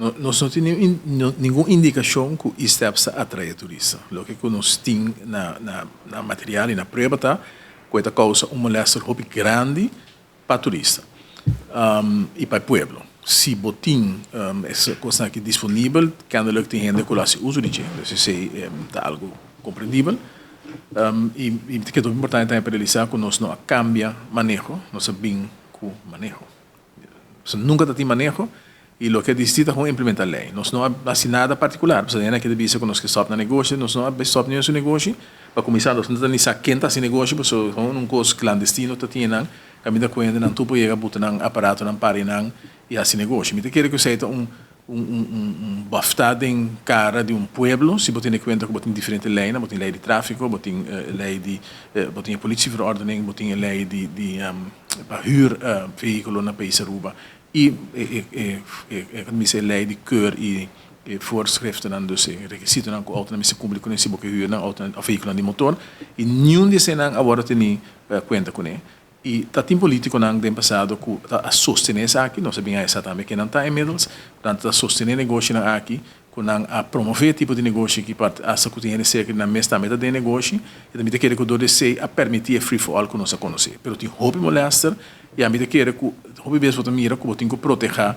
No, nos no tin ningun indikashon ku e-steps ta atraé turista. Loke ku nos tin na material i na prueba ta ku e ta kousa un molèster hopi grandi pa turista i pa e pueblo. Si bo tin e kosnan aki disponibel, kennelijk tin hende ku lo hasi uso di dje. Dus esei ta algu komprendibel. I mi ta kere hopi importante tambe pa realisá ku nos no a kambia maneho, nos a bin ku maneho. Pasobra nunka ta tin maneho i loke a disití ta kon implementá lei. Nos no a hasi nada partikular. Pasobra hende a keda bisa ku nos ke stòp na negoshi. Nos no a bai stòp niun su negoshi. Pa kuminsá nos no ta ni sa ken ta hasi negoshi pasobra kon un kos klandestino ta tin nan kaminda ku hendenan tur por yega buta nan aparatonan pari nan i hasi negoshi. Mi ta kere ku esei ta un un bòftá den kara di un pueblo si bo tene kuenta ku bo tin diferente leinan, bo tin lei di tráfiko, bo tin lei di bo tin e politieverordening, bo tin e lei di di pa hür vehíkulo na pais Aruba i e e e e mester e lei di keur i e voorschriftennan, dus e rekisitonan ku outonan mester kumpli kuné si bo ke hür nan outonan òf vehíkulonan di motor i niun di eseinan a wòrdu tení kuenta kuné. I ta tin politiconan den pasado cu ta a sostene esaki, nos a bin a esa tambe ken nan ta inmiddels, nan ta sostene negoshinan aki, cu nan a promove e tipo di negoshi aki pa hasta cu tin hende cerca di nan mes tambe ta den negoshi, i ta mi ta kere cu door di esey a permiti e free for all cu nos a conoce. Pero tin hopi molester i ami ta kere cu hopi bes bo ta mira cu bo tin cu proteha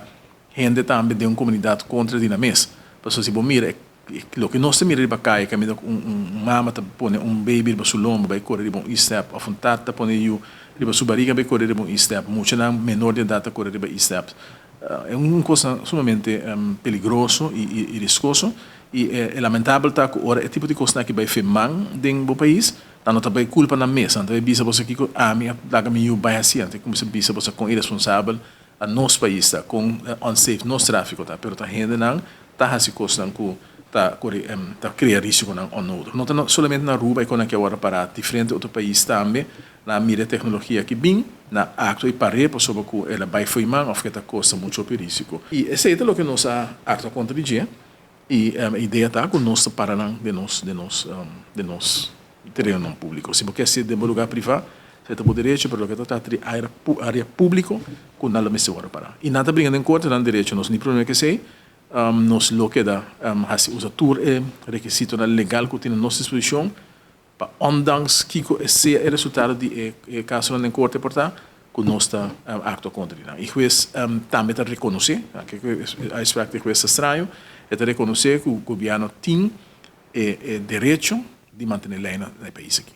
hende tambe den un comunidad contra di nan mes, pasobra si bo mira e Loke nos ta mira riba kaya kaminda ku un mama ta pone un baby riba su lomba bai kore riba un e-step òf un tata ta pone yu riba su bariga bai kore riba un e-step, muchanan menor di edat ta kore riba e-step. E un kosnan sumamente peligroso i riskoso i e lamentabel ta ku ora e tipo di kosnan aki bai fe man den bo pais nan no ta bai kulpa nan mes, nan ta bai bisa boso kiko ami a laga mi yu bai hasi, nan ta kuminsá bisa boso kon iresponsabel a nos pais ta, kon unsafe nos trafiko ta, pero ta hendenan ta hasi kosnan ku ta kore ta krea risikonan onnodig. No ta solamente na Aruba e konan aki a wòrdu pará, diferente otro pais tambe nan a mira e teknologia aki bin na aktua i par'é pasobra ku el a bai fo'i man òf ke ta kosta muchu hopi risiko. I esei ta loke nos a aktua kontra di dje i e idea ta ku nos ta para nan den nos den nos den nos terenonan públiko. Si bo ke hasié den bo lugá privá esei ta bo derecho pero loke ta trata di área públiko ku nan lo mester wòrdu pará. I nan ta bringa den korte nan derecho nos ni problema ku esei. Nos lo keda hasi usa tur e rekisitonan legal ku tin na nos disposishon pa ondanks kiko e sea e resultado di e kasonan den korte por ta ku nos ta aktua kontra di nan. E hues tambe ta rekonosé, e uitspraak di e hues ta straño, e ta rekonosé ku gobièrnu tin e derecho di mantené leinan na e pais aki.